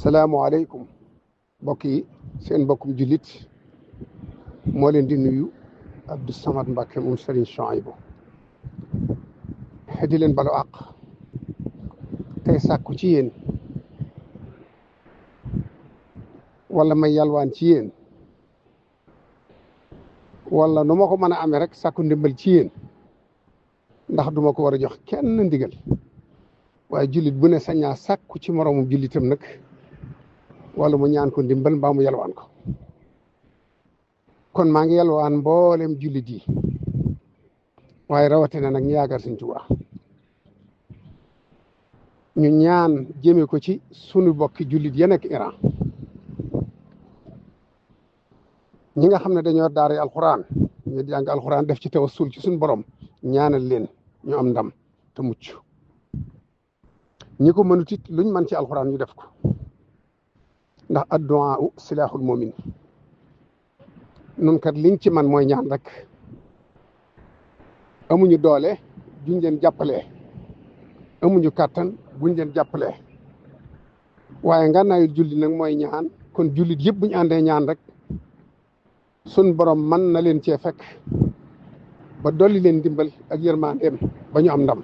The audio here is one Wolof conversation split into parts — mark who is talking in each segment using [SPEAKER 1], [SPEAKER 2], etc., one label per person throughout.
[SPEAKER 1] salaamualeykum mbokk yi seen mbokkum jullit moo leen di nuyu Abdou Samad Mbacke moom Serigne Souhaïbou di leen balu àq tey sàkku ci yéen wala may yalwaan ci yéen wala nu ma ko mën a amee rek sàkku ndimbal ci yéen ndax duma ko war a jox kenn ndigal waaye jullit bu ne sañaa sàkku ci moroomum jullitam nag wala mu ñaan ko ndimbal mbaa mu yalwaan ko kon maa ngi yalwaan mboolem jullit yi waaye rawatina nag ñu yaakaar Sëñ Tuubaa ñu ñaan jëme ko ci sunu bokki jullit ya nekk Iran ñi nga xam ne dañoo daara alxuraan ñu jàng alxuraan def ci tawassul ci suñu borom ñaanal leen ñu am ndam te mucc ñi ko mënut it luñ mën ci alxuraan ñu def ko ndax addu'a silaaxul mu'min nun kat liñ ci man mooy ñaan rek amuñu doole juñ leen jàppalee amuñu kàttan buñ leen jàppalee waaye ngànnaayu jullit nag mooy ñaan kon jullit yëpp buñu àndee ñaan rek sun borom man na leen cee fekk ba dolli leen dimbal ak yërmandeem ba ñu am ndam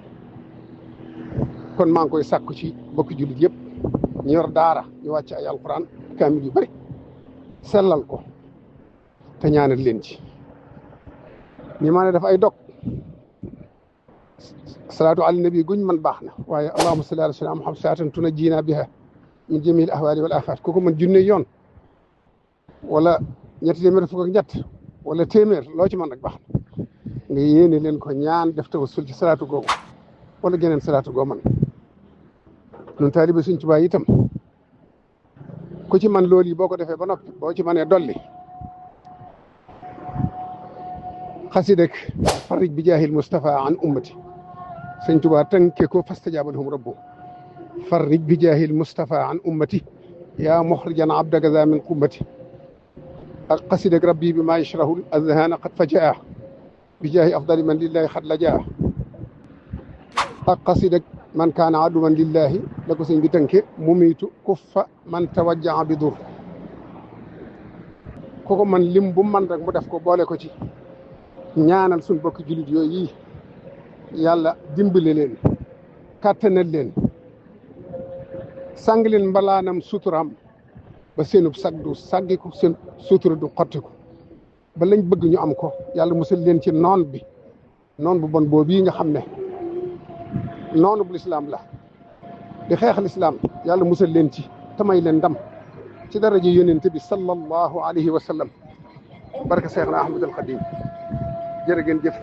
[SPEAKER 1] kon maa ngi koy sàkku ci bokki jullit yëpp ñu yor daara ñu wàcc ay alquran kaamil yu bëri sellal ko te ñaanal leen ci ñi ma ne daf ay dog salaatu ala nabi guñ man baax na waaye allahumma salli ala sayyidina Muhammad saatan tunajjina biha min jamiil ahwaali wal aafaat kooku man junne yoon wala ñetti téeméer fukk ak ñett wala téeméer loo ci man rek baax na nga yéene leen ko ñaan def tawassul ci salaatu googu wala geneen salaatu goo man nun taalibe Sëñ Tuubaa itam ku ci man loolu yi boo ko defee ba noppi boo ci mënee dolli xasidek farij bi jaahil Mustafa an ummati Sëñ Tuubaa tënke ko fastajaaba lahum rabbu farij bi jaahil Mustafa an ummati yaa muxrijan abdaka za min qummati ak xasidek rabbi bi maa yashrahu azhaana qad fajaa bi jaahi afdali man lillahi xad la jaa ak xasidek man kaana aduwan lillahi la ko sëñ bi tënke mumiitu kuffa man tawajjaa bi dur koko man lim bu man rek mu def ko boole ko ci ñaanal suñ bokki jullit yooyu yi yàlla dimbale leen kàttanal leen sang leen mbalaanam suturaam ba seenub sag du saggiku seen sutura du xottiku ba lañ bëgg ñu am ko yàlla musal leen ci noon bi noon bu bon boobu yi nga xam ne noonu bu lislaam la di xeexal islaam yàlla musal leen ci tamay leen ndam ci daraja yonent bi sallallahu alayhi wa sallam barka Seexna Ahmad al Xadim jërë ngeen jëf